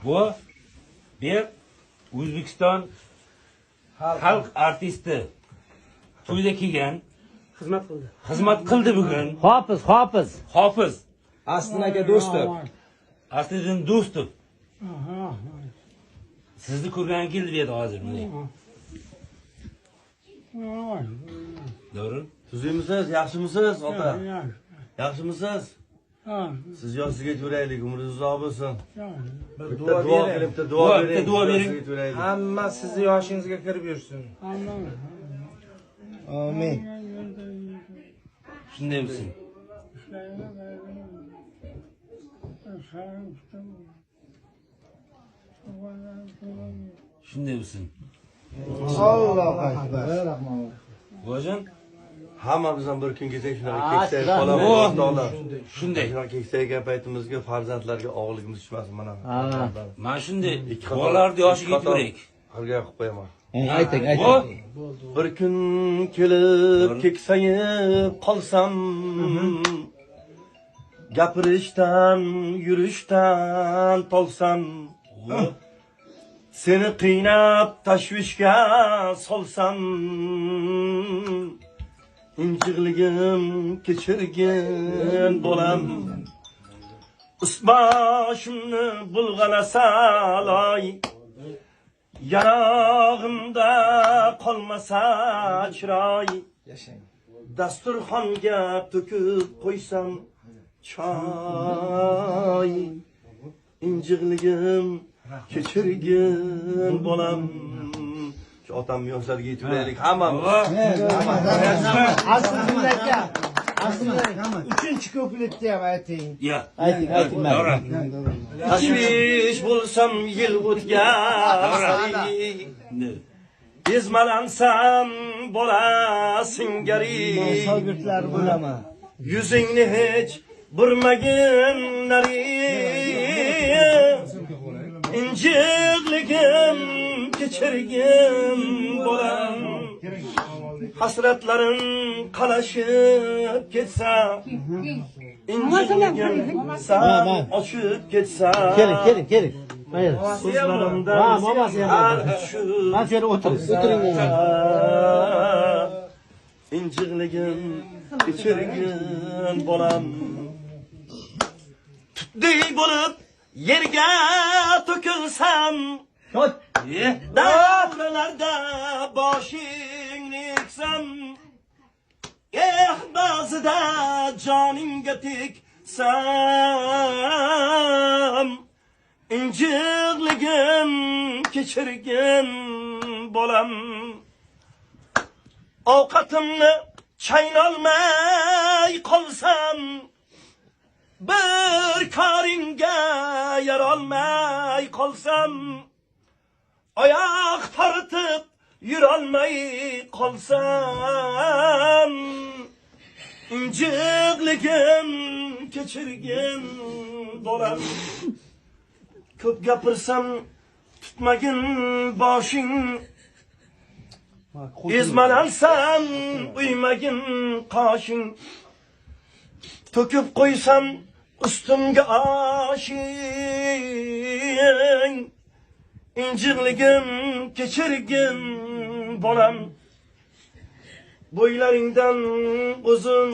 Bu ber O'zbekiston xalq artisti to'yda kelgan, Xizmat qildi. Xizmat qildi bugun. Hofiz, hofiz. Hofiz Asliddin aka Do'stov. Asliddin Do'stov. Sizni ko'rgani keldi bu yerda hozir bunday. To'g'ri? Tuzukmisiz, yaxshimisiz, ota? Yaxshimisiz? Siz yoshingizga yetaveraylik, umringiz uzoq bo'lsin. Bitta duo qilib, bitta duo Duo, bering. bitta duo bering. Yoshingizga yetaveraylik. Hamma sizni yoshingizga kirib yursin. Amin. Shunday bo'lsin. Shunday bo'lsin. Allohu akbar. Buvajon, Hammamiz ham bir kun kelsak shunaqa keksayib qolamiz, o'rtoqlar. Shunday. Shunaqa keksaygan paytimizga farzandlarga og'irligimiz tushmasin mana. Mana shunday Ikki qator- bolalarni yoshiga ikki qator yetaveraylik. Xirga qilib qo'yaman. Ayting, Bu ayting. Bir kun kelib keksayib qolsam, gapirishdan, yurishdan tolsam, seni qiynab tashvishga solsam, injiqligim kechirgin bolam. Ust-boshimni bulg'alasalay, yanog'imda qolmasa chiroy, dasturxonga to'kib qo'ysam choy, injiqligim kechirgin bolam. Shu otam yoshlariga yetib hammamiz. Asliddin aka. Uchinchi kupletni ham ayting. Ya. Ayting, ayting. To'g'ri. Tashvish bo'lsam yil o'tgan sari, ezmalansam bola singari, Shogirdlar bo'laman. Yuzingni hech burmagin nari, injiqligim kechirgin bolam. Hasratlarim qalashib ketsa, injiqligim sal oshib ketsa, Keling, keling, keling. Mayli. Ko'zlarimdan Ha, momasi ham har bor. tushib Mana shu yerga o'tiring. O'tiring. injiqligim kechirgin bolam. Tutdek bo'lib yerga to'kilsam, davralarda boshingni egsam, eh ba'zida joningga tegsam, injiqligim kechirgin bolam. Ovqatimni chaynolmay qolsam, bir koringga yarolmay qolsam, oyoq tortib yurolmay qolsam, injiqligim kechirgin bolam. Ko'p gapirsam tutmagin boshing, ezmalansam uymagin qoshing, to'kib qo'ysam ustimga oshing, injiqligim kechirgin bolam. Bo'ylaringdan uzun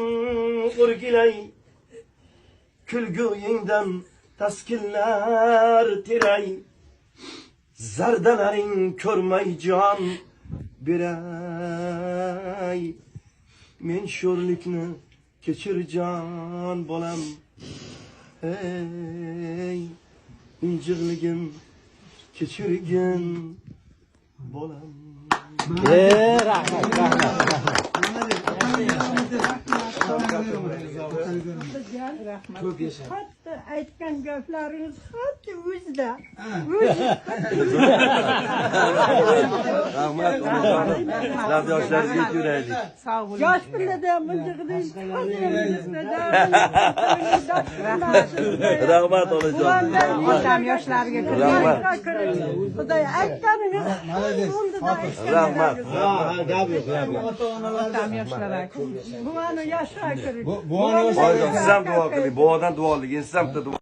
o'rgilay, kulguyingdan taskinlar teray, zardalaring ko'rmay jon beray, men sho'rlikni kechir jon bolam. Hey injiqligim kechirgin bolam. Rahmat, rahmat, rahmat. Ko'p yashang. Hatto aytgan gaplaringiz hatto o'zida. Rahmat, onajonim. Sizlarni yoshlaringizga yetaveraylik. Sog' bo'ling. Yosh billada munjiqding. Rahmat, onajonim. Otam yoshlariga Rahmat. Xudo aytganingiz bo'ldi. Rahmat. Ha, gap yo'q, gap yo'q. Otam yoshlariga. Buvani yoshga kiring. Onajon, siz ham duo qiling. Buvodan duo oling, siz ham bitta duo